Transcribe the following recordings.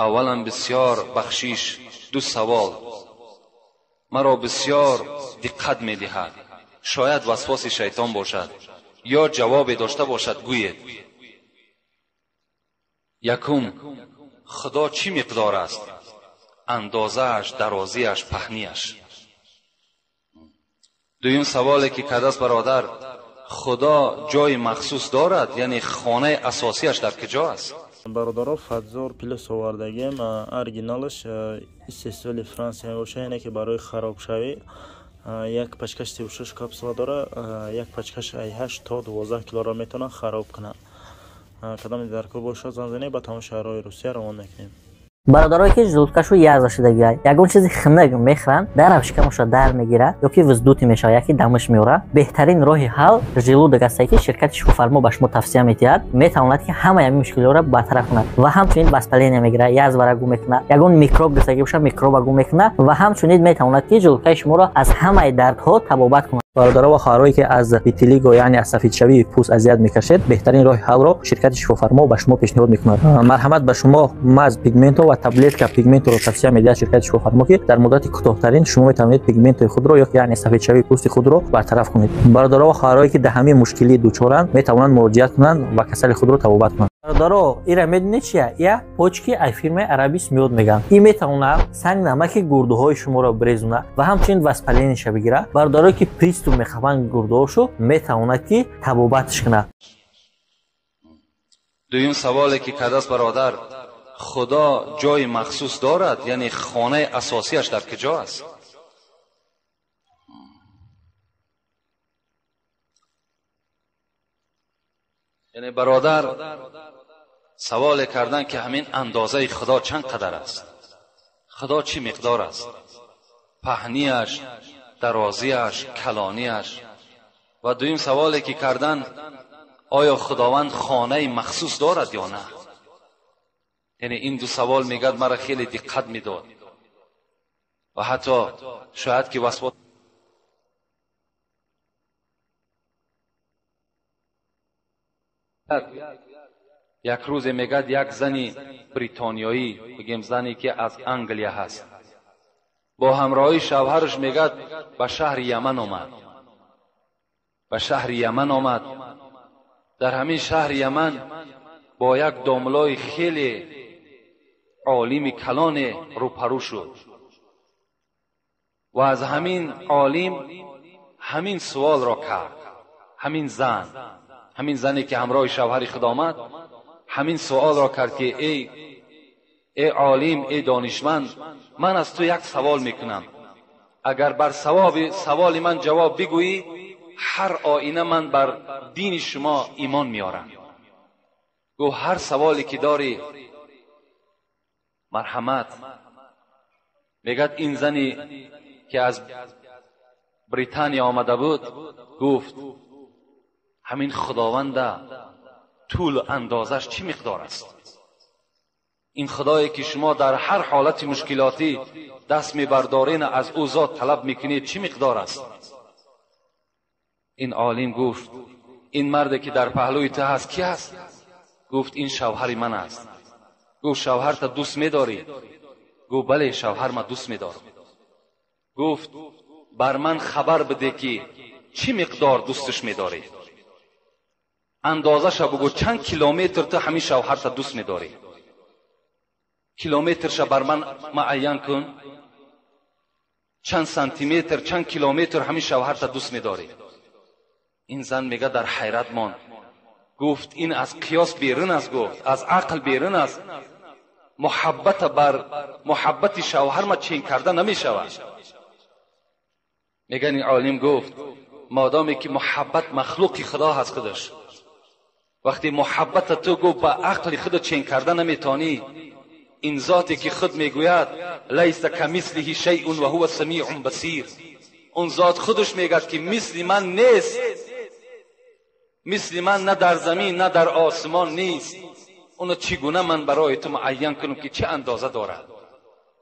Аввалан бисёр бахшиш, ду савол маро бисёр диққат медиҳад. Шояд васвоси шайтон бошад ё ҷавобе дошта бошад, гӯед. Якум, Худо чӣ миқдор аст? Андозааш, дарозиаш, паҳнияш. Дуюм саволе ки кардааст бародар, Худо ҷои махсус дорад, яъне хонаи асосияш дар куҷо аст? Бародаро, Фадзор плюс овардагием, оригиналаш истеҳсоли Франсия мебошад, яъне ки барои харобшавӣ як пачкаш 36 капсула дора, як пачкаш ай 8 то 12 килоро метавонад хароб кунад. Кадоме даркор бошад, занг занед, ба тамоми шаҳрҳои Русия равон мекунем. Бародарое ки желудкашу язва шудагиа, ягон чизи хунук мехӯранд, дарав шикамашро дар мегирад ё ки вздутие мешавад, яки дамиш меорад. Беҳтарин роҳи ҳал желудок астае, ки ширкати Шифофармо ба шумо тавсия медиҳад, метавонад ки ҳамаи ҳамин мушкилиҳоро бартараф кунад ва ҳамчунин воспаление мегирад, язвара гум мекунад, ягон микроб гирифтагӣ бошад, микроба гум мекунад ва ҳамчунин метавонад ки желудкаи шуморо аз ҳамаи дардҳо табобат кунад. Бародаро ва хоҳарое ки аз витилиго, яъне аз сафедшавии пӯст азият мекашед, беҳтарин роҳи ҳалро ширкати Шифофармо ба шумо пешниҳод мекунад. Марҳамат, ба шумо маз пигменто ва таблетка пигменторо тавсия медиҳад ширкати Шифофармо, ки дар муддати кӯтоҳтарин шумо метавонед пигментои худро ё яъне сафедшавии пӯсти худро бартараф кунед. Бародаро ва хоҳарое ки дар ҳамин мушкилӣ дучоранд, метавонанд муроҷиат кунанд ва касали худро табобат кунанд. Бародаро, ира медонед чия? Я почки ай фирмаи Арабис миёд мегӯянд. Ин метавонад санг намаки гурдуҳои шуморо бирезонад ва ҳамчунин воспалениеша бигирад. Бародарое ки приступ мехӯранд гурдуҳошо, метавонад ки табобатш кунад. Дуюм саволе ки кардааст бародар, Худо ҷои махсус дорад, яъне хонаи асосияш дар куҷо аст? Яъне бародар саволе кардан ки ҳамин андозаи Худо чанд қадар аст? Худо чӣ миқдор аст? Паҳнияш, дарозияш, калонияш. Ва дуюм саволе ки кардан, оё Худованд хонаи махсус дорад ё на? Яъне ин ду савол мегӯяд маро хеле диққат медод ва ҳатто шояд ки васвас як рӯзе мегӯяд як зани бритониёӣ, бигем зане ки аз Англия ҳаст, бо ҳамроҳии шавҳараш мегӯяд ба шаҳри Яман омад. Ба шаҳри Яман омад. Дар ҳамин шаҳри Яман бо як домлои хеле олими калоне рӯпарӯ шуд ва аз ҳамин олим ҳамин суолро кард. Ҳамин зан, ҳамин зане ки ҳамроҳи шавҳари худ омад, ҳамин суолро кард ки эй олим, эй донишманд, ман аз ту як савол мекунам. Агар бар саволи ман ҷавоб бигӯӣ, ҳар оина ман бар дини шумо имон меорам. Гуфт ҳар саволе ки дорӣ, марҳамат. Мегӯяд ин зане ки аз Британия омада буд, гуфт ҳамин Худованда тӯлу андозаш чӣ миқдор аст? Ин Худое ки шумо дар ҳар ҳолати мушкилотӣ даст мебардорен, аз ӯ зот талаб мекунед, чӣ миқдор аст? Ин олим гуфт ин марде ки дар паҳлӯи ту ҳаст ки аст? Гуфт ин шавҳари ман аст. Гуфт шавҳарта дӯст медорӣ? Гуфт бале, шавҳар ма дӯст медорам. Гуфт бар ман хабар биде ки чӣ миқдор дӯсташ медорӣ? Андозаша бугӯ, чанд километр ту ҳамин шавҳарта дӯст медорӣ? Километрша бар ман муайян кун. Чанд сантиметр, чанд километр ҳамин шавҳарта дӯст медорӣ? Ин зан мегӯяд дар ҳайрат монд. Гуфт ин аз қиёс берун аст, гуфт аз ақл берун аст. Муҳаббата бар муҳаббати шавҳар ма чен карда намешавад. Мегӯяд ин олим гуфт модоме ки муҳаббат махлуқи Худо ҳаст худаш, вақте муҳаббата ту гуфт ба ақли худ чен карда наметонӣ, ин зоте ки худ мегӯяд лайса камислиҳи шайъун ва ҳува самиъун басир, он зот худаш мегӯяд ки мисли ман нест, мисли ман на дар замин на дар осмон нест. Оно чӣ гуна ман барои ту муайян кунам ки чӣ андоза дорад?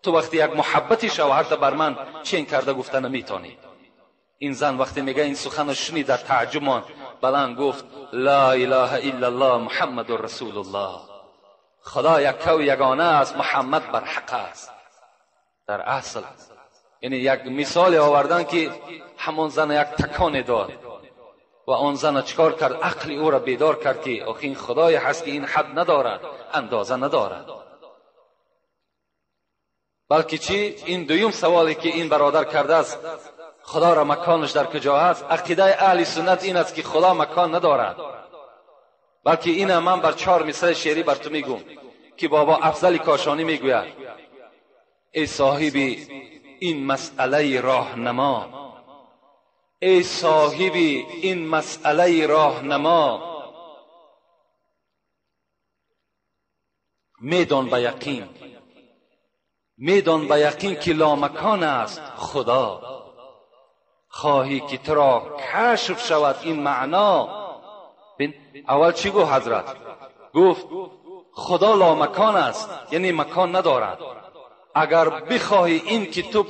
Ту вақте як муҳаббати шавҳарта бар ман чен карда гуфта наметонӣ. Ин зан вақте мегӯяд ин суханро шунид дар тааҷҷуб монд, баланд гуфт ла илаҳа иллаллоҳ муҳаммадун расулуллоҳ. خدا یکه و یگانه است، محمد بر حق است. در اصل یعنی یک مثال آوردن که همون زن یک تکان داد و آن زن چکار کرد؟ عقل او را بیدار کرد که آخه این خدای هست که این حد ندارد، اندازه ندارد. بلکه چی؟ این دویم سوالی که این برادر کرده است، خدا را مکانش در کجا است؟ عقیده اهل سنت این است که خدا مکان ندارد. بلکه این من بر 4 مصرع شعری بر تو میگم که بابا افضل کاشانی میگوید: ای صاحبی این مسئله راهنما، ای صاحبی این مسئله راهنما، میدان به یقین، میدان به یقین که لامکان است خدا. خواهی که تو را کشف شود این معنا. بین اول چی گفت حضرت؟ گفت خدا لامکان است، یعنی مکان ندارد. اگر بخواهی این که تو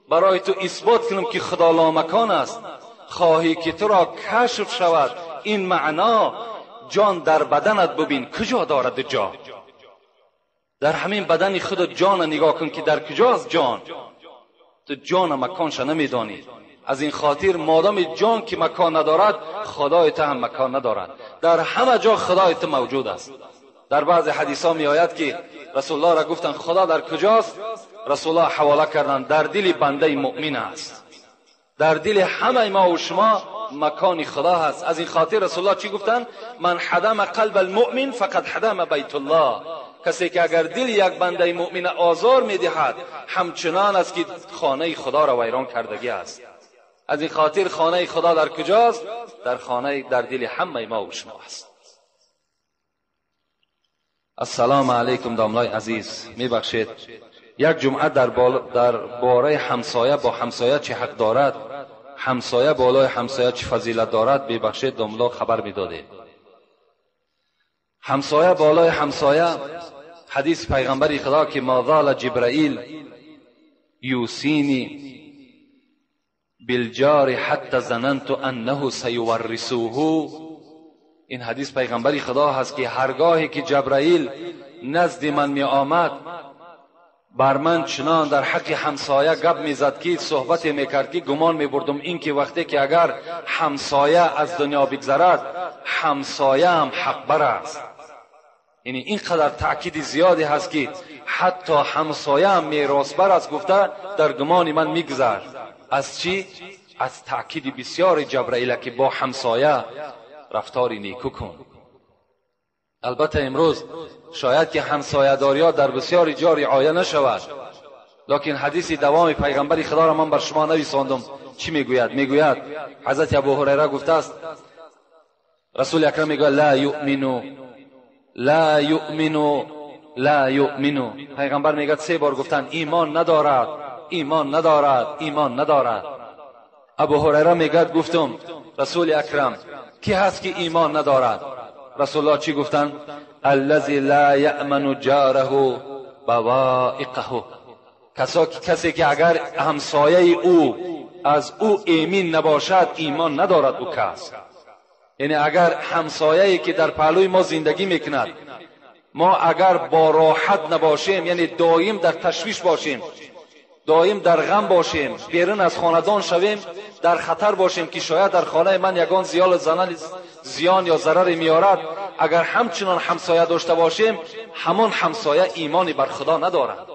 برای تو اثبات کنم که خدا لامکان است، خواهی که تو را کشف شود این معنا، جان در بدنت ببین کجا دارد جا. در همین بدن خود جان نگاه کن که در کجاست جان. تو جان مکانش نمیدانی. از این خاطر مادام جان که مکان ندارد، خدای تو هم مکان ندارد. در همه جا خدای تو موجود است. در بعض حدیث ها می آید که رسول الله را گفتند خدا در کجاست؟ رسول الله حواله کردند در دل بنده مؤمن است. در دل همه ما و شما مکان خدا هست. از این خاطر رسول الله چی گفتند؟ من حدم قلب المؤمن فقد حدم بیت الله. کسی که اگر دل یک بنده مؤمن آزار میدهد، همچنان است که خانه خدا را ویران کردگی است. از این خاطر خانه خدا در کجاست؟ در خانه، در دل همه ما و شما است. السلام علیکم داملای عزیز، میبخشید یک جمعه در باره همسایه با همسایه چه حق دارد، همسایه بالای همسایه چه فضیلت دارد، ببخشید داملا خبر میدادید. همسایه بالای همسایه، حدیث پیغمبر خدا که ما زال جبرائیل یوسینی بالجار حتی ظننت انه سیورثوه. این حدیث پیغمبر خدا هست که هرگاهی که جبرائیل نزد من می آمد، بر من چنان در حق همسایه گپ میزد که صحبت میکرد که گمان میبردم این که وقتی که اگر همسایه از دنیا بگذرد، همسایه هم حق بر است. یعنی اینقدر تأکید زیادی هست که حتی همسایه هم میراث بر است گفته در گمان من میگذرد. از چی؟ از تأکید بسیار جبرائیل که با همسایه رفتار نیکو کن. البته امروز شاید که همسایه داریا در بسیاری جا رعایه نشود، لکن حدیث دوام پیغمبر خدا را من بر شما نویساندم. چی میگوید؟ میگوید حضرت ابو هریره گفته است، رسول اکرم میگوید لا یؤمنو لا یؤمنو لا یؤمنو. پیغمبر میگوید 3 بار گفتن ایمان ندارد، ایمان ندارد، ایمان ندارد. ابو هریره میگوید گفتم رسول اکرم کی هست که ایمان ندارد؟ رسول الله چی گفتن؟ الذی لا یأمن جاره بوائقه. کسی که اگر همسایه او از او ایمین نباشد، ایمان ندارد او کس. یعنی اگر همسایه‌ای که در پهلوی ما زندگی میکند، ما اگر با راحت نباشیم، یعنی دایم در تشویش باشیم، دایم در غم باشیم، بیرون از خاندان شویم، در خطر باشیم که شاید در خانه من یگان زیان یا ضرر میارد، اگر همچنان همسایه داشته باشیم، همان همسایه ایمانی بر خدا ندارد.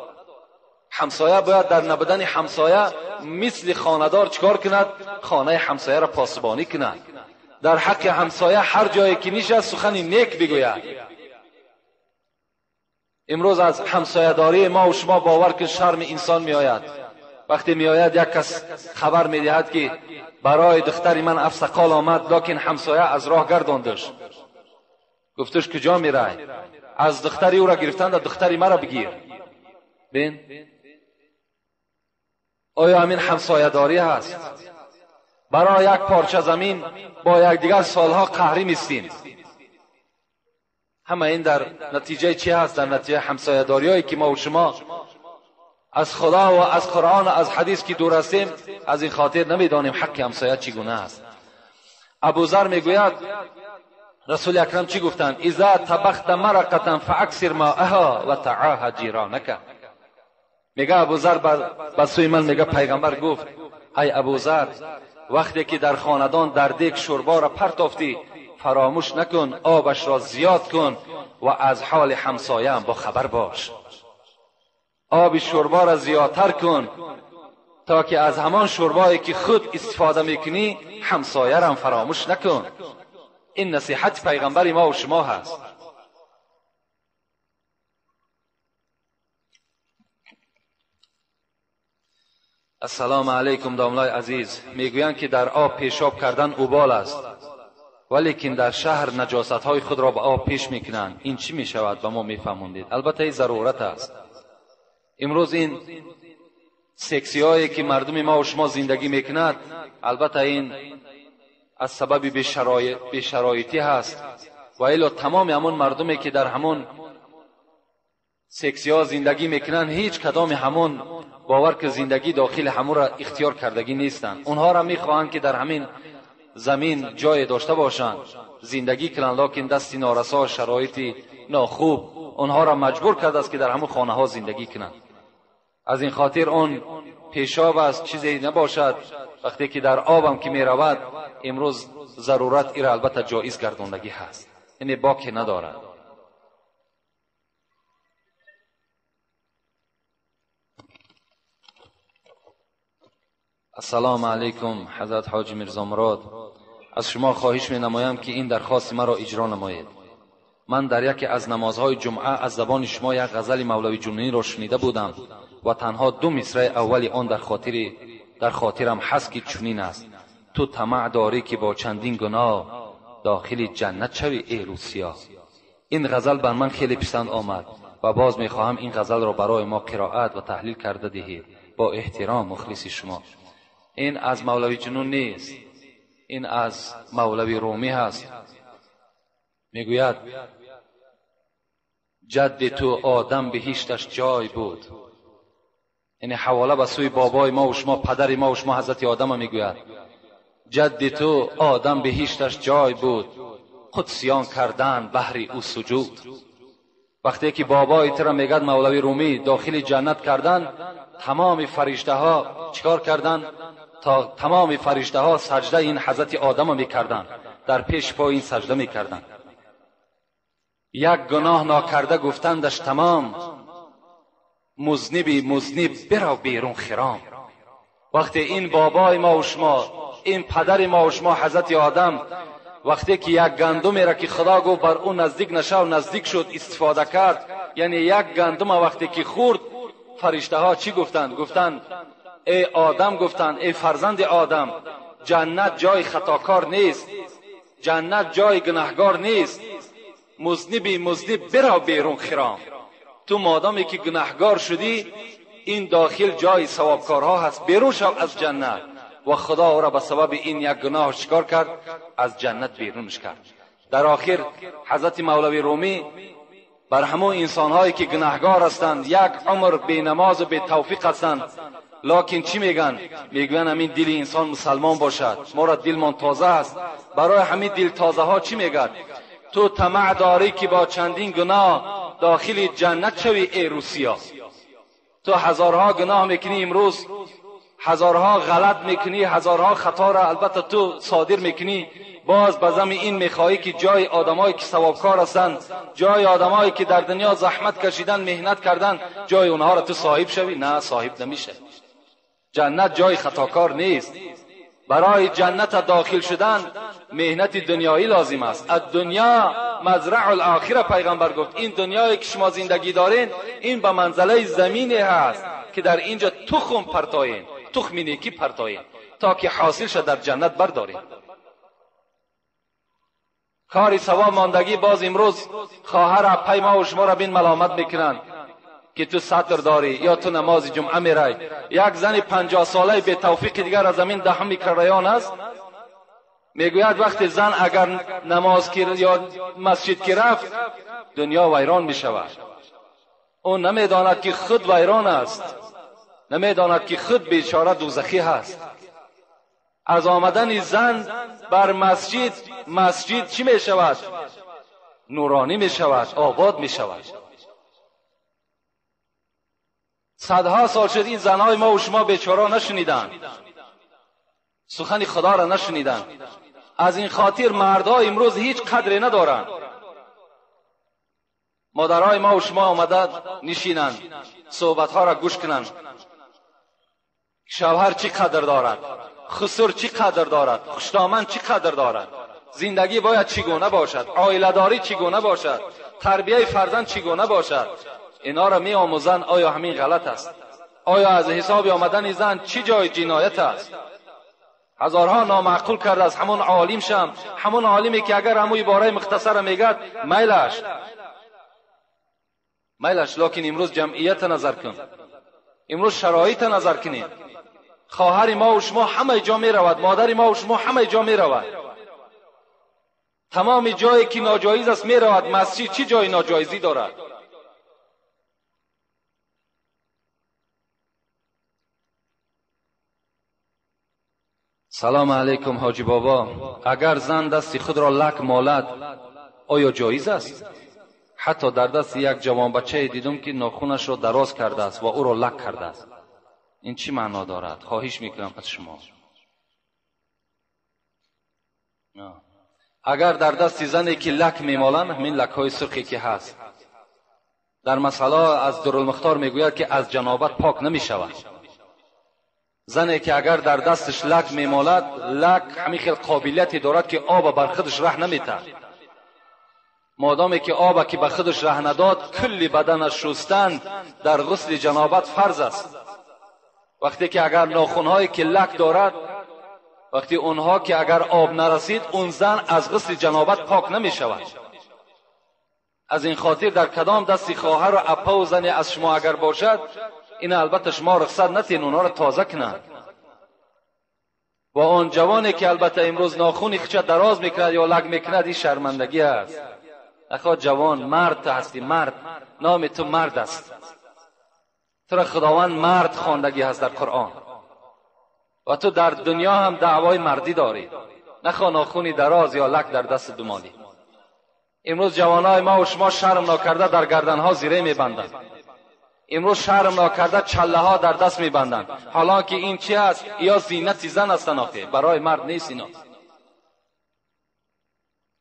همسایه باید در نبودن همسایه مثل خاندار چکار کند؟ خانه همسایه را پاسبانی کند. در حق همسایه هر جایی که نشست سخن نیک بگوید. امروز از همسایه داری ما و شما باور که شرم انسان می آید. وقتی می آید یک کس خبر می دهد که برای دختر من افسقال آمد، لکن همسایه از راه گرداندش، گفتش کجا می رای؟ از دختری او را گرفتند، دختری مرا بگیر. بین آیا همین همسایه داری هست؟ برای یک پارچه زمین با یکدیگر سالها قهری میستیم. همه این در نتیجه چی هست؟ در نتیجه همسایه داریایی که ما و شما از خدا و از قرآن و از حدیث که دور هستیم، از این خاطر نمیدانیم حق همسایه چگونه است. ابوذر میگوید رسول اکرم چی گفتند؟ اذا طبخت مرقة فاکثر ماءها و تعاهد جیرانک. میگه ابوذر به سوی من، میگه پیغمبر گفت ای ابوذر، وقتی که در خاندان در دیگ شوربا را پرتافتی فراموش نکن آبش را زیاد کن و از حال همسایه هم با خبر باش. آب شوربا را زیادتر کن تا که از همان شوربایی که خود استفاده میکنی همسایه را هم فراموش نکن. این نصیحت پیغمبر ما و شما هست. السلام علیکم داملای عزیز. میگویند که در آب پیشاب کردن اوبال است، ولیکن در شهر نجاست های خود را به آب پیش میکنند. این چی میشود؟ به ما میفهموندید. البته این ضرورت است. امروز این سکسی هایی که مردم ما و شما زندگی میکند، البته این از سبب بی‌شرایطی هست و الا تمام همون مردمی که در همون سکسی ها زندگی میکنن هیچ کدام همون باور که زندگی داخل همون را اختیار کردگی نیستند. اونها را میخواهند که در همین زمین جای داشته باشند، زندگی کنند، لکن دستی نارسا، شرایط ناخوب اونها را مجبور کرده است که در همون خانه ها زندگی کنند. از این خاطر اون پیشاب از چیزی نباشد. وقتی که در آبم که میرود، امروز ضرورت ایره البته جایز گرداندگی هست، یعنی باکی ندارد. السلام علیکم حضرت حاجی میرزا مراد. از شما خواهش می نمایم که این درخواست مرا اجرا نمایید. من در یکی از نمازهای جمعه از زبان شما یک غزل مولوی جنونی را شنیده بودم و تنها دو مصرع اول آن در خاطرم هست که چنین است: تو طمع داری که با چندین گناه داخل جنت شوی ای روسیا. این غزل بر من خیلی پسند آمد و باز میخواهم این غزل را برای ما قرائت و تحلیل کرده دهید. با احترام مخلص شما. این از مولوی جنون نیست، این از مولوی رومی هست. میگوید جد تو آدم بهشتش جای بود. یعنی حواله به سوی بابای ما و شما، پدر ما و شما حضرت آدم میگوید جد تو آدم بهشتش جای بود، قدسیان کردن بهر او سجود. وقتی که بابای تو را میگد مولوی رومی داخل جنت کردن، تمام فرشته ها چیکار کردن؟ تا تمام فرشته ها سجده این حضرت آدم میکردن، در پیش پای این سجده میکردن. یک گناه ناکرده گفتندش تمام، مذنبی مذنب برو بیرون خرام. وقتی این بابای ما و شما، این پدر ما و شما حضرت آدم، وقتی که یک گندم را که خدا گفت بر او نزدیک نشو، نزدیک شد، استفاده کرد، یعنی یک گندم وقتی که خورد، فرشته ها چی گفتند؟ گفتند ای آدم، گفتند ای فرزند آدم، جنت جای خطاکار نیست، جنت جای گناهگار نیست، مذنبی مذنب برو بیرون خرام. تو مادامی که گناهگار شدی، این داخل جای ثوابکارها هست، بیرون شو از جنت. و خدا او را به سبب این یک گناه چیکار کرد؟ از جنت بیرونش کرد. در آخر حضرت مولوی رومی بر همون انسانهایی که گناهگار هستند، یک عمر بی نماز و بی توفیق هستند، لکن چی میگن؟ میگن همین دل انسان مسلمان باشد، ما را دلمان تازه است. برای همین دل تازه ها چی میگن؟ تو طمع داری که با چندین گناه داخل جنت شوی ای روسیا. تو هزارها گناه میکنی امروز، هزارها غلط میکنی، هزارها خطا را البته تو صادر میکنی، باز به زم این میخواهی که جای آدمایی که ثوابکار هستند، جای آدمایی که در دنیا زحمت کشیدن، مهنت کردن، جای اونها را تو صاحب شوی؟ نه، صاحب نمیشه. جنت جای خطاکار نیست. برای جنت داخل شدن مهنت دنیایی لازم است. از دنیا مزرع الاخره، پیغمبر گفت این دنیایی که شما زندگی دارین، این به منزله زمینی هست که در اینجا تخم پرتاین، تخم نیکی پرتاین تا که حاصل شد در جنت بردارین. کاری ثواب ماندگی. باز امروز خواهر پای ما و شما را بین ملامت میکنن که تو ستر داری یا تو نماز جمعه میرای. یک زن 50 ساله به توفیق دیگر از زمین دهم میکریان است، میگوید وقتی زن اگر نماز یا مسجد که رفت، دنیا ویران میشود. او نمیداند که خود ویران است، نمیداند که خود بیچاره دوزخی هست. از آمدن زن بر مسجد، مسجد چی می شود؟ نورانی می شود، آباد می شود. صدها سال شد این زنهای ما و شما بیچاره نشنیدند، سخن خدا را نشنیدند. از این خاطر مردها امروز هیچ قدری ندارند. مادرهای ما و شما آمده نشینند، صحبتها را گوش کنند. شوهر چی قدر دارد، خسر چی قدر دارد، خوشدامن چی قدر دارد، زندگی باید چگونه باشد، عائله داری چگونه باشد، تربیه فرزند چگونه باشد، اینا را می آموزند. آیا همین غلط است؟ آیا از حساب آمدن زن چی جای جنایت است؟ هزارها نامعقول کرده از همون عالم شم، همون عالمی که اگر همون عباره مختصر میگد میلش میلش. لکن امروز جمعیت نظر کن، امروز شرایط نظر کنید. خواهر ما و شما همه جا می رود، مادر ما و شما همه جا می رود، تمام جایی که ناجایز است می رود. مسجد چی جای ناجایزی دارد؟ سلام علیکم حاجی بابا، اگر زن دست خود را لک مالد آیا جایز است؟ حتی در دست یک جوان بچه دیدم که ناخونش را دراز کرده است و او را لک کرده است. این چی معنا دارد؟ خواهش میکنم از شما. اگر در دست زنی که لک میمالند، همین لک های سرخی که هست، در مسئله از درالمختار میگوید که از جنابت پاک نمیشود. زنی که اگر در دستش لک میمالد، لک همین خیلی قابلیتی دارد که آب بر خودش ره نمیتد. مادامی که آب که به خودش ره نداد، کل بدنش شستن در غسل جنابت فرض است. وقتی که اگر ناخونهایی که لک دارد، وقتی اونها که اگر آب نرسید، اون زن از غسل جنابت پاک نمی شود. از این خاطر در کدام دستی خواهر و اپا و زنی از شما اگر باشد، این البته شما رخصت نتین اونها را تازه کنند. و آن جوانی که البته امروز ناخونی خچه دراز میکند یا لک میکند، این شرمندگی است. اخا جوان، مرد تو هستی، مرد، نام تو مرد است، تو را خداوند مرد خواندگی هست در قرآن و تو در دنیا هم دعوای مردی داری. نخوا ناخونی دراز یا لک در دست دمالی. امروز جوانای ما و شما شرم ناکرده در گردنها زیره میبندند. امروز شرم ناکرده چله ها در دست میبندند. حالا که این چی است؟ یا زینت زن هستن، آخه برای مرد نیست اینا.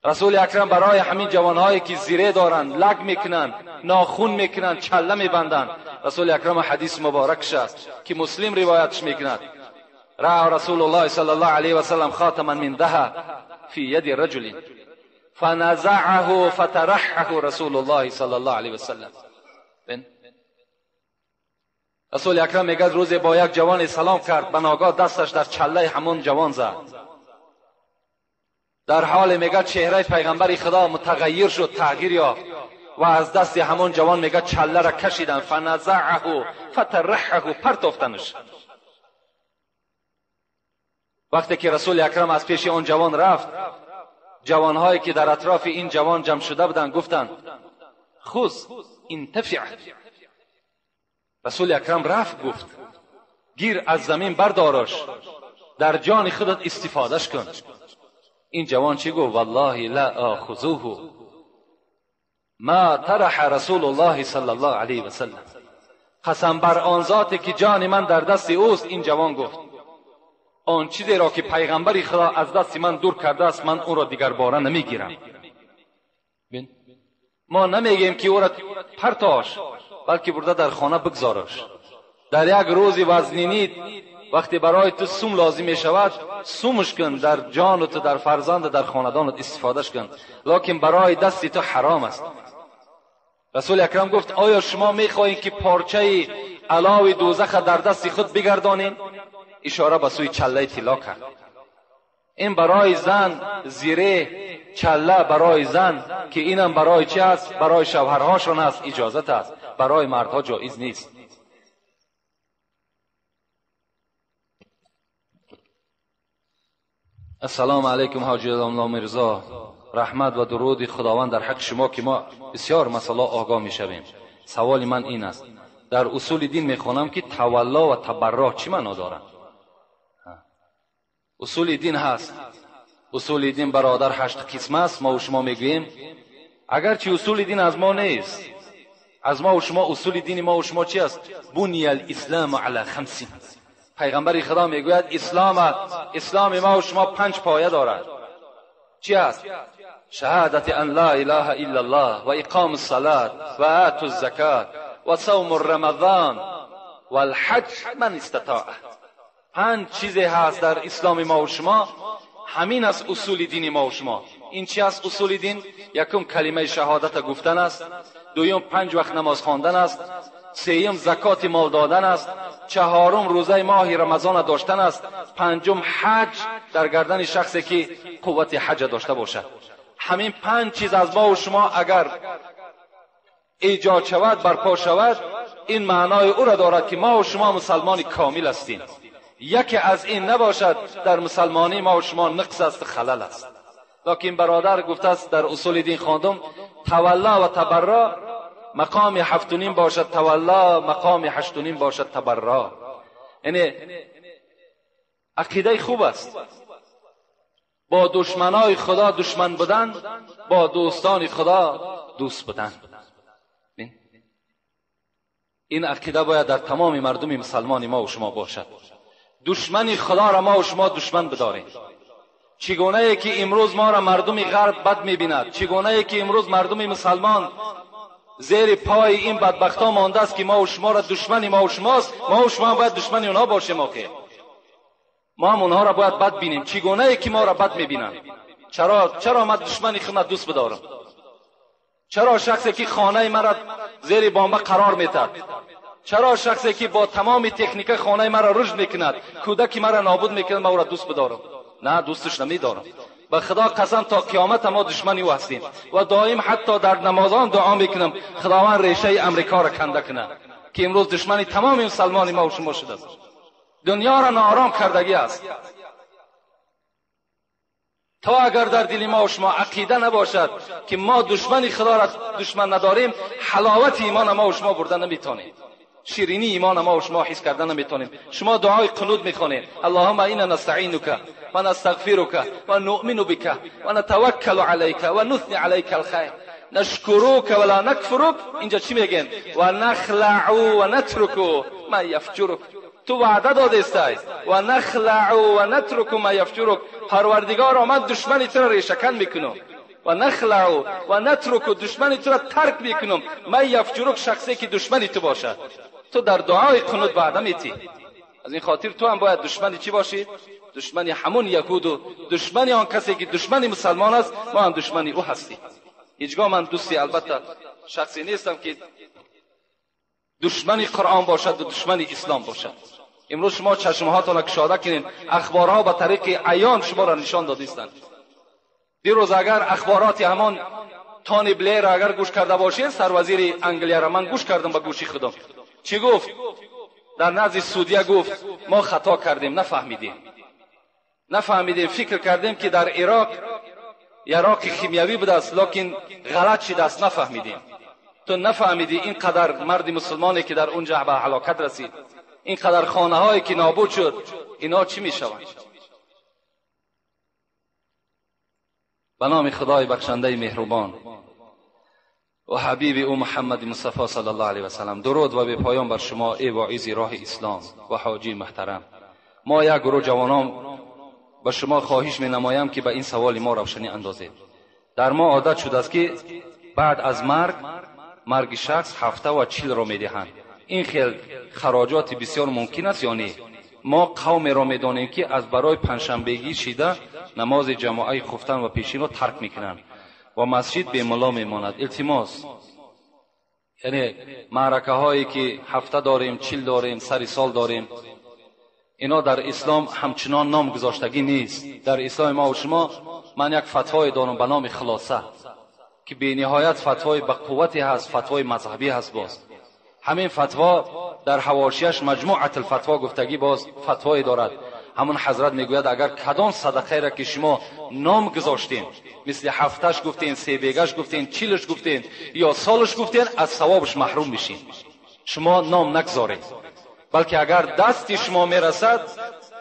رسول اکرم برای همین جوانهایی که زیره دارند، لگ میکنند، ناخون میکنند، چله میبندند، رسول اکرم حدیث مبارکش است که مسلم روایتش میکند: رأى رسول الله صلی الله علیه و سلم خاتما من ذهب فی ید رجل فنزعه فترحه رسول الله صلی الله علیه و سلم. رسول اکرم میگه روزی با یک جوان سلام کرد، به ناگاه دستش در چله همون جوان زد. در حال میگه چهره پیغمبر خدا متغیر شد، تغییر یافت و از دست همون جوان میگه چله را کشیدن، فنزعه فترحه، پرتافتنش. وقتی که رسول اکرم از پیش آن جوان رفت، جوانهایی که در اطراف این جوان جمع شده بودند گفتند خذ انتفع. رسول اکرم رفت گفت گیر از زمین بردارش، در جان خودت استفادهش کن. این جوان چی گفت؟ والله لا آخذوه ما طرح رسول الله صلی الله علیه و سلم. قسم بر آن ذاتی که جان من در دست اوست. این جوان گفت آن چیزی را که پیغمبر خدا از دست من دور کرده است، من او را دیگر باره نمیگیرم. ما نمیگیم که او را پرتاش، بلکه برده در خانه بگذارش. در یک روز وزنینیت وقتی برای تو سوم لازم می شود، سومش کن، در جان تو، در فرزند، در خاندانت استفادهش کن، لکن برای دست تو حرام است. رسول اکرم گفت آیا شما می خواهید که پارچه علاوی دوزخ در دست خود بگردانین؟ اشاره به سوی چله طلا کرد. این برای زن زیره چله برای زن که اینم برای چی است؟ برای شوهرهاشون است، اجازت است، برای مردها جایز نیست. السلام علیکم حاجی الله میرزا، رحمت و درود خداوند در حق شما که ما بسیار مسئله آگاه میشویم. سوال من این است، در اصول دین میخوانم که تولا و تبرع چی معنا دارند؟ اصول دین هست. اصول دین برادر 8 قسم است. ما و شما میگوییم اگرچه اصول دین از ما نیست، از ما و شما اصول دین ما و شما چی است؟ بنی الاسلام علی 5. پیغمبر خدا میگوید اسلام ما و شما 5 پایه دارد. چی است؟ شهادت ان لا اله الا الله و اقام الصلاة و آت الزکات و صوم الرمضان و الحج من استطاع. 5 چیزی هست در اسلام ما و شما، همین است اصول دین ما و شما. این چی است اصول دین؟ یکم کلمه شهادت گفتن است، دویم 5 وقت نماز خواندن است، سیم زکات مال دادن است، چهارم روزه ماه رمضان داشتن است، پنجم حج در گردن شخصی که قوت حج داشته باشد. همین 5 چیز از ما و شما اگر ایجاد شود، برپا شود، این معنای او را دارد که ما و شما مسلمان کامل هستیم. یکی از این نباشد در مسلمانی ما و شما نقص است، خلل است. لکن برادر گفته است در اصول دین خواندم تولا و تبرا مقام 7.5 باشد تولا، مقام 8.5 باشد تبرا. یعنی عقیده خوب است. با دشمنای خدا دشمن بودن، با دوستان خدا دوست بودن. این عقیده باید در تمام مردم مسلمان ما و شما باشد. دشمن خدا را ما و شما دشمن بداریم. چگونه ای که امروز ما را مردم غرب بد میبیند، چگونه ای که امروز مردم مسلمان زیر پای این بدبختا مانده است که ما و شما را دشمن ما و شماست، ما و شما باید دشمن اونها باشیم. آخه ما هم اونها را باید بد بینیم. چگونه ای که ما را بد میبینند؟ چرا من دشمن خود دوست بدارم؟ چرا شخصی که خانه مرا زیر بمب قرار میدهد، چرا شخصی که با تمام تکنیک خانه مرا رشد میکند، کودک مرا نابود میکند، ما او را دوست بدارم؟ نه، دوستش نمیدارم. به خدا قسم تا قیامت ما دشمن او هستیم و دائم حتی در نمازان دعا میکنم خداوند ریشه امریکا را کنده کنه که امروز دشمن تمام مسلمان ما و شما شده است. دنیا را ناآرام کردگی است. تا اگر در دل ما و شما عقیده نباشد که ما دشمن خدا را دشمن نداریم، حلاوت ایمان ما و شما برده نمیتونیم، شیرینی ایمان ما و شما حس کرده نمیتونیم. شما دعای قنوت میخوانید، اللهم انا نستعینک و نستغفرک و نؤمن بک و نتوکل علیک و نثنی علیک الخیر نشکرک ولا نکفرک. اینجا چی میگن؟ و نخلع و نترک ما یفجرک. تو وعده دادستی و نخلع و نترک ما یفجرک. پروردگار من دشمنی تو را ریشه‌کن میکنم و نخلع و نترک، دشمنی تو را ترک میکنم، ما یفجرک، شخصی که دشمنی تو باشد. تو در دعای قنوت وعده میتی. از این خاطر تو هم باید دشمنی چی باشی؟ دشمنی همون یهود و دشمنی آن کسی که دشمنی مسلمان است، ما هم دشمنی او هستیم. هیچگاه من دوستی البته شخصی نیستم که دشمنی قرآن باشد و دشمنی اسلام باشد. امروز شما چشمهاتان را کشاده کنین، اخبارها به طریق عیان شما را نشان دادیستند. دیروز اگر اخبارات همان تونی بلیر را اگر گوش کرده باشید، سروزیر انگلیا را من گوش کردم به گوشی خودم، چی گفت؟ در نزد سعودیه گفت ما خطا کردیم، نفهمیدیم، فکر کردیم که در عراق یراق خیمیوی بوده است، لکن غلط شده است، نفهمیدیم. تو نفهمیدی اینقدر مرد مسلمانی که در اونجا به هلاکت رسید، اینقدر خانه هایی که نابود شد، اینا چی میشوند؟ به نام خدای بخشنده مهربان و حبیب او محمد مصطفی صلی الله علیه و سلم، درود و به پایان بر شما ای واعظ راه اسلام و حاجی محترم. ما یک گروه جوانان به شما خواهش می نمایم که به این سوال ما روشنی اندازید. در ما عادت شده است که بعد از مرگ شخص 7 و 40 را میدهند. این خیل خراجات بسیار ممکن است یا نه؟ ما قوم را میدانیم که از برای پنجشنبگی شیده نماز جماعه خفتن و پیشین را ترک میکنند و مسجد به ملا میماند. التماس، یعنی معرکه هایی که 7 داریم، 40 داریم، سر سال داریم، اینا در اسلام همچنان نام گذاشتگی نیست. در اسلام ما و شما من یک فتوای دارم به نام خلاصه که به نهایت فتوای به قوتی هست، فتوای مذهبی هست. باز همین فتوا در حواشیش مجموعه الفتوا گفتگی باز فتوای دارد. همون حضرت میگوید اگر کدام صدقه را که شما نام گذاشتین، مثل 7 گفتین، 3 بیگش گفتین، 40 گفتین یا سالش گفتین، از ثوابش محروم میشین. شما نام نگذارید، بلکه اگر دست شما میرسد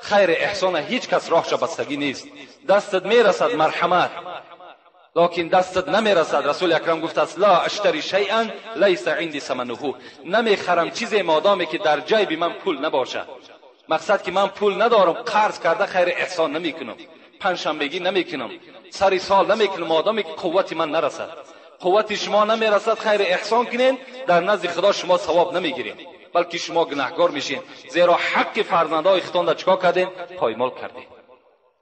Хайр эҳсон ҳеҷ кас роҳша бастагӣ нест. Дастат мерасад, марҳамат, локин дастат намерасад. Расули акрам гуфтааст: ла аштари шайъан лайса инди самануҳу. Намехарам чизе модоме ки дар ҷайби ман пул набошад. Мақсад ки ман пул надорам, қарз карда хайр эҳсон намекунам, панҷшанбегӣ намекунам, сари сол намекунам, модоме ки қуввати ман нарасад. Қуввати шумо намерасад, хайр эҳсон кунед, дар назди худо шумо савоб намегиред, балки шумо гунаҳгор мешед, зеро ҳаққи фарзандҳои худтонро чикор кардед? Поймол кардед.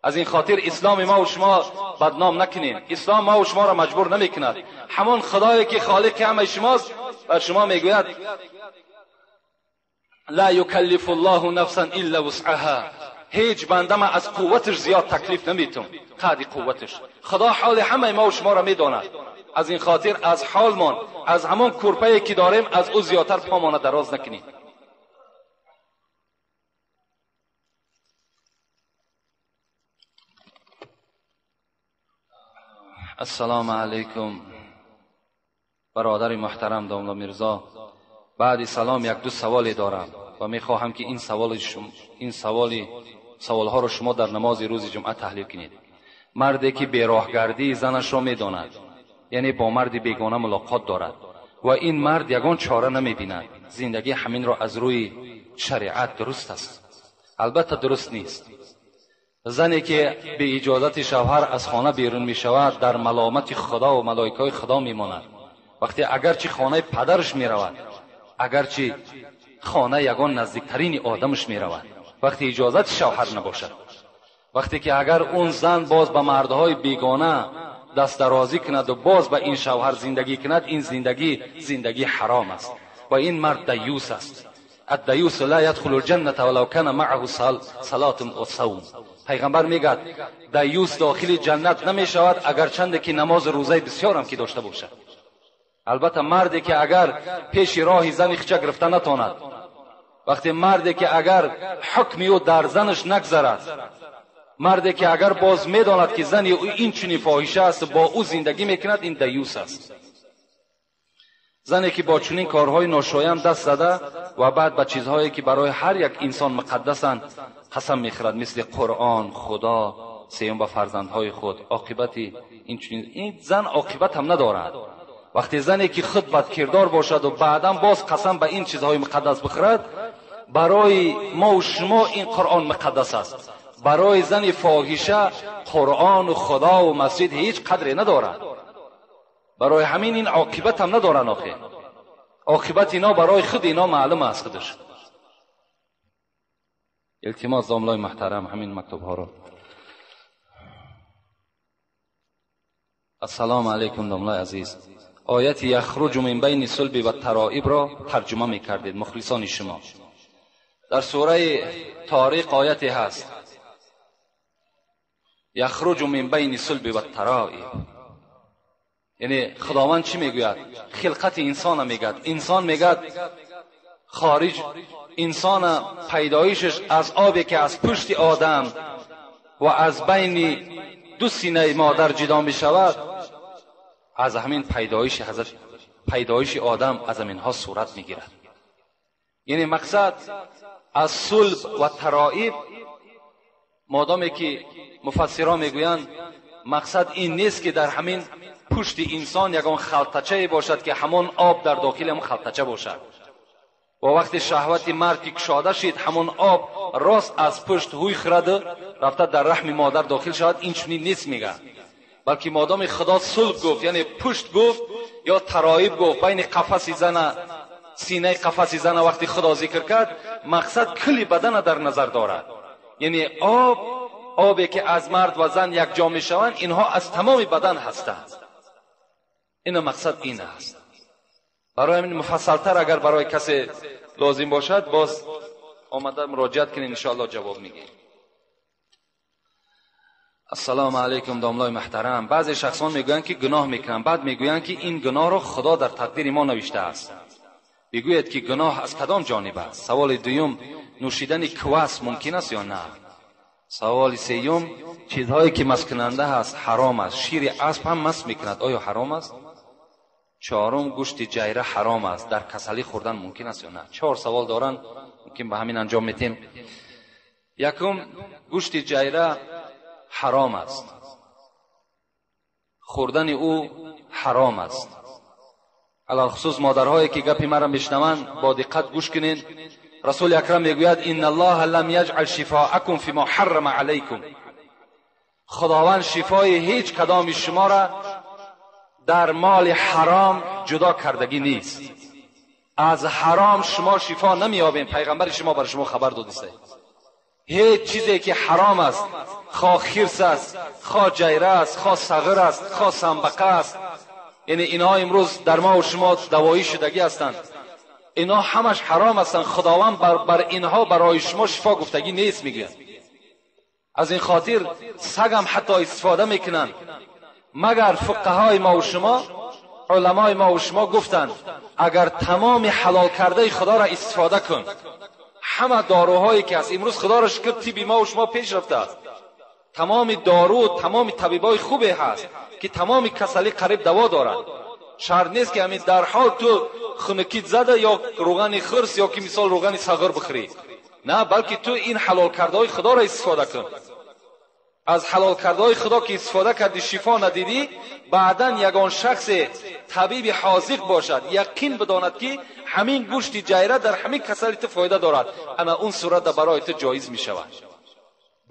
Аз ин хотир исломи ма ва шумо бадном накунем. Ислом ма ва шуморо маҷбур намекунад. Ҳамон худое ки холиқи ҳамаи шумост ба шумо мегӯяд: ла юкаллифу аллоҳу нафсан илла вусъаҳа. Ҳеҷ банда ма аз қувваташ зиёд таклиф наметум, қадри қувваташ. Худо ҳоли ҳамаи ма ва шуморо медонад. Аз ин хотир аз ҳолмон, аз ҳамон курпае ки дорем, аз ӯ зиёдтар помона дароз накунем. Ассалому алайкум бародари муҳтарам домла Мирзо. Баъди салом як ду саволе дорам ва мехоҳам ки ин саволҳоро шумо дар намози рӯзи ҷумъа таҳлил кунед. Марде ки бероҳгардии занашро медонад, яъне бо марди бегона мулоқот дорад ва ин мард ягон чора намебинад, зиндагӣ ҳаминро аз рӯи шариат дуруст аст? Албатта дуруст нест. Зане ки бе иҷозати шавҳар аз хона берун мешавад, дар маломати худо ва малоикаҳои худо мемонад. Вақте агарчи хонаи падараш меравад, агарчи хона ягон наздиктарини одамаш меравад, вақте иҷозати шавҳар набошад, вақте ки агар он зан боз ба мардҳои бегона дастдарозӣ кунад ва боз ба ин шавҳар зиндагӣ кунад, ин зиндагӣ зиндагӣ ҳаром аст ва ин мард даюс аст. الدیوس لا يدخل الجنة ولو كان معه صلاة و صوم. پیغمبر میگد دیوس داخل جنت نمیشود اگرچند که نماز روزه بسیار هم که داشته باشد. البته مردی که اگر پیش راه زن خچه گرفته نتواند، وقتی مردی که اگر حکمی او در زنش نگذرد، مردی که اگر باز میداند که زن او این چنین فاحشه است با او زندگی میکند، این دیوس است. زنی که با چنین کارهای ناشایم دست زده و بعد به چیزهایی که برای هر یک انسان مقدسند قسم میخورد، مثل قرآن، خدا، سیوم به فرزندهای خود، عاقبت این چنین این زن عاقبت هم ندارد. وقتی زنی که خود بدکردار باشد و بعدا باز قسم به این چیزهای مقدس بخورد، برای ما و شما این قرآن مقدس است، برای زن فاحشه قرآن و خدا و مسجد هیچ قدری ندارد. برای همین این عاقبت هم ندارن. آخه عاقبت اینا برای خود اینا معلوم است خودش. التماس داملای محترم همین مکتوب ها رو. السلام علیکم داملای عزیز. آیت یخرج من بین صلب و ترائب را ترجمه میکردید مخلصان شما. در سوره طارق آیتی هست یخرج من بین صلب و ترائب، یعنی خداوند چی میگوید؟ خلقت انسان میگد. انسان میگد خارج انسان پیدایشش از آبی که از پشت آدم و از بین دو سینه مادر جدا میشود، از همین پیدایش حضرت پیدایش آدم از همینها صورت میگیرد. یعنی مقصد از صلب و ترائب، مادامی که مفسران میگویند مقصد این نیست که در همین پشت انسان یگان خلطچه باشد که همان آب در داخل هم خلطچه باشد و وقتی شهوت مرد که کشاده شد همان آب راست از پشت هوی خرد رفته در رحم مادر داخل شود، این چنین نیست میگه، بلکه مادام خدا صلب گفت، یعنی پشت گفت یا ترائب گفت، بین قفس زن سینه قفس زن وقتی خدا ذکر کرد مقصد کلی بدن در نظر دارد، یعنی آب، آبی که از مرد و زن یک جا میشوند اینها از تمام بدن هستند. این مقصد این است. برای همین مفصلتر اگر برای کسی لازم باشد باز آمده مراجعت کنین، انشاءالله جواب میگیم. السلام علیکم داملای محترم. بعضی شخصان میگویند که گناه میکنند، بعد میگویند که این گناه را خدا در تقدیر ما نوشته است. بگوید که گناه از کدام جانب است؟ سوال دوم، نوشیدن کواس ممکن است یا نه؟ سوال سوم، چیزهایی که مسکننده است حرام است، شیر اسب هم مس میکند، آیا حرام است؟ چهارم، گوشت جیره حرام است، در کسلی خوردن ممکن است یا نه؟ چهار سوال دارن، ممکن به همین انجام میتیم. Якум, гӯшти ҷайра ҳаром аст, хӯрдани ӯ ҳаром аст. Алалхусус модарҳое ки гапи маро мешнаванд, бо диққат гӯш кунед. Расули акрам мегӯяд: инна аллоҳа лам яҷъал шифоакум фима ҳаррама алайкум. Худованд шифои ҳеҷ кадоми шуморо дар моли ҳаром ҷудо кардагӣ нест. Аз ҳаром шумо шифо намеёбем. Пайғамбари шумо бар шумо хабар додиста. Ҳеҷ чизе ки ҳаром аст, хо хирс аст, хо ҷайра аст, хо сағир аст, хо самбақа аст, яъне инҳо имрӯз дар мо шумо давоӣ шудагӣ ҳастанд, инҳо ҳамаш ҳаром ҳастанд. Худованд бар инҳо барои шумо шифо гуфтагӣ нест, мегӯяд. Аз ин хотир сагам ҳатто истифода мекунанд. Магар фуқаҳои мо шумо, уламои мо шумо гуфтанд, агар тамоми ҳалол кардаи худоро истифода кун, ҳама доруҳое ки аст имрӯз, худоро шукр, тибби мо шумо пеш рафтааст, тамоми дору, тамоми табибои хубе ҳаст ки тамоми касалӣ қариб даво дорад. Шарт нест ки ҳамин дарҳол ту хунукит зада ё рӯғани хирс ё ки мисол рӯғани сағир бихӯрӣ. На, балки ту ин ҳалол кардаҳои худоро истифода кун. Аз ҳалол кардаҳои худо ки истифода кардӣ, шифо надидӣ, баъдан ягон шахсе табиби ҳозиқ бошад, яқин бидонад ки ҳамин гӯшти ҷайра дар ҳамин касали ту фоида дорад, ана он сурата барои ту ҷоиз мешавад.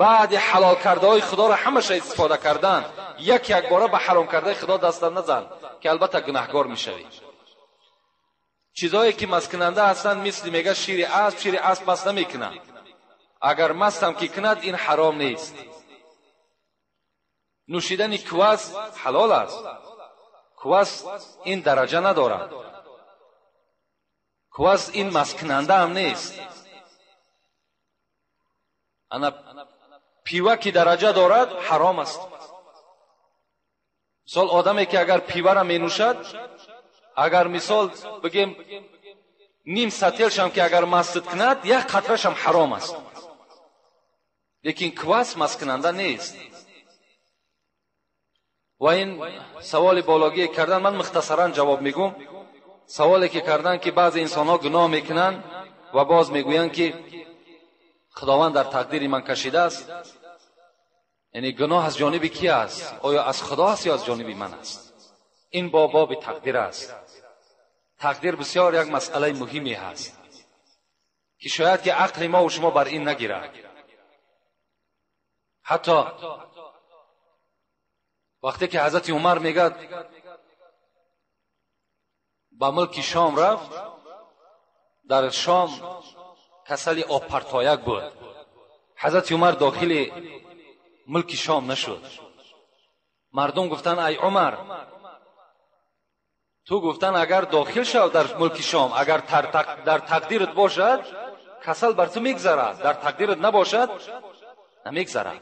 Баъди ҳалол кардаҳои худоро ҳамаша истифода кардан, як якбора ба ҳаром кардаи худо даста назан, ки албатта гунаҳгор мешавӣ. Чизҳое ки масткунанда ҳастанд, мисли мега шири асп, шири асп маст намекунад. Агар мастам ки кунад, ин ҳаром нест. Нӯшидани квас ҳалол аст. Квас ин дараҷа надорад. Квас ин масткунанда ҳам нест. Ана пива ки дараҷа дорад, ҳаром аст. Мисол, одаме ки агар пивара менӯшад, агар мисол бигем ним сателшам ки агар мастит кунад, як қатрашам ҳаром аст. Лекин квас масткунанда нест. Ва ин саволи бологие кардан, ман мухтасаран ҷавоб мегӯм. Саволе ки кардан ки баъзе инсонҳо гуноҳ мекунанд ва боз мегӯянд ки худованд дар тақдири ман кашидааст. Яъне гуноҳ аз ҷониби ки аст? Оё аз худо аст ё аз ҷониби ман аст? Ин бо боби тақдир аст. Тақдир бисёр як масъалаи муҳиме ҳаст ки шояд ки ақли мо шумо бар ин нагирад. Ҳатто вақте ки ҳазрати Умар мегӯяд ба мулки Шом рафт, дар Шом касали обпартояк буд. Ҳазрати Умар дохили мулки Шом нашуд. Мардум гуфтанд: ай Умар, ту гуфтанд агар дохил шав дар мулки Шом, агар дар тақдират бошад, касал бар ту мегзарад, дар тақдират набошад, намегзарад.